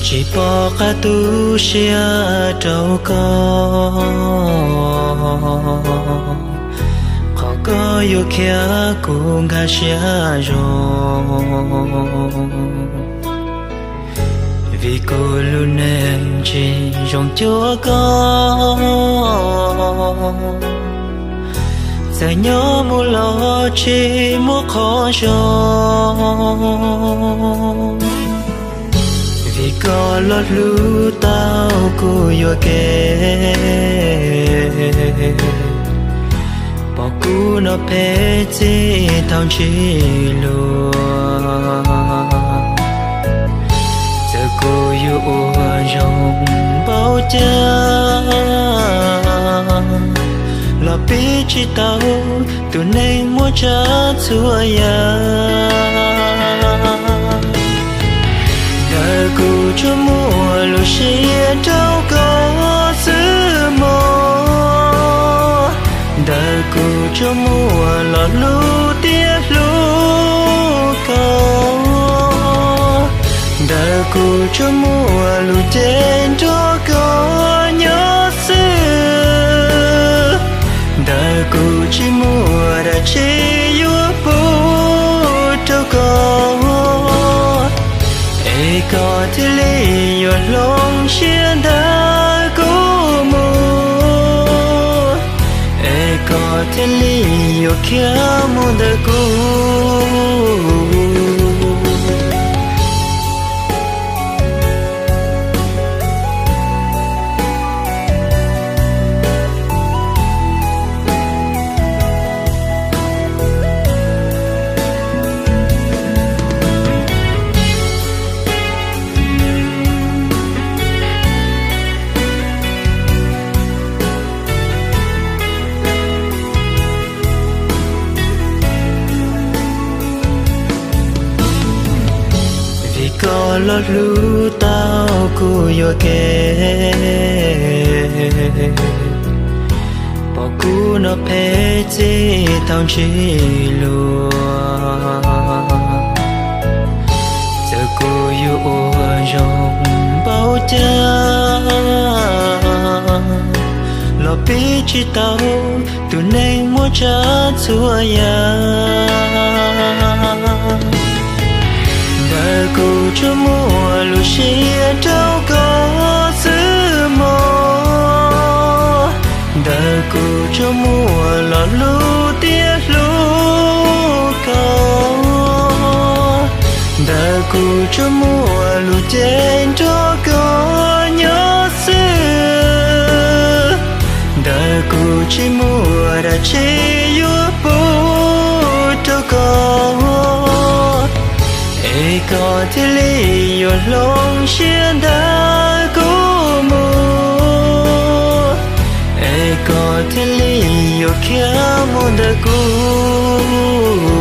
Tsis pom qab tu siab rau koj, qhov koj yuav khiav kuv nkag siab zoo. Vim kuv lub neej tsis zoo cuag koj, txawm nyob mus los tsis muaj qhov zoo. Vim koj los hlub tau kuv yuam kev, pom kuv no phem txij thaum ntsib luag. Txawm kuv yuav ua zoo npaum cas los pib tsis tau tus neeg muaj tsav txhua yam. Ntawm kuv tsuas muaj lub siab rau koj xwb mog, ntawm kuv tsuas muaj lo lus tias hlub koj, ntawm kuv tsuas muaj lus cem nrog koj nyob xwb, ntawm kuv tsis muaj dab tsi yuav pub rau koj, es koj thiaj li yuav hloov siab ntawm kuv mus, es koj thiaj li yuav khiav mus ntawm kuv. Vim koj los hlub tau kuv yuam kev, pom kuv no phem txij thaum ntsib luag. Txawm kuv yuav ua zoo npaum cas los pib tsis tau tus neeg muaj tsav txhua yam. Ntawm kuv tsuas muaj lub siab rau koj xwb mog, ntawm kuv tsuas muaj lo lus tias hlub koj, ntawm kuv tsuas muaj lus cem nrog koj nyob xwb, ntawm kuv tsis muaj dab tsi yuav pub rau koj, es koj thiaj li yuav hloov siab ntawm kuv mus, es koj thiaj li yuav khiav mus ntawm kuv.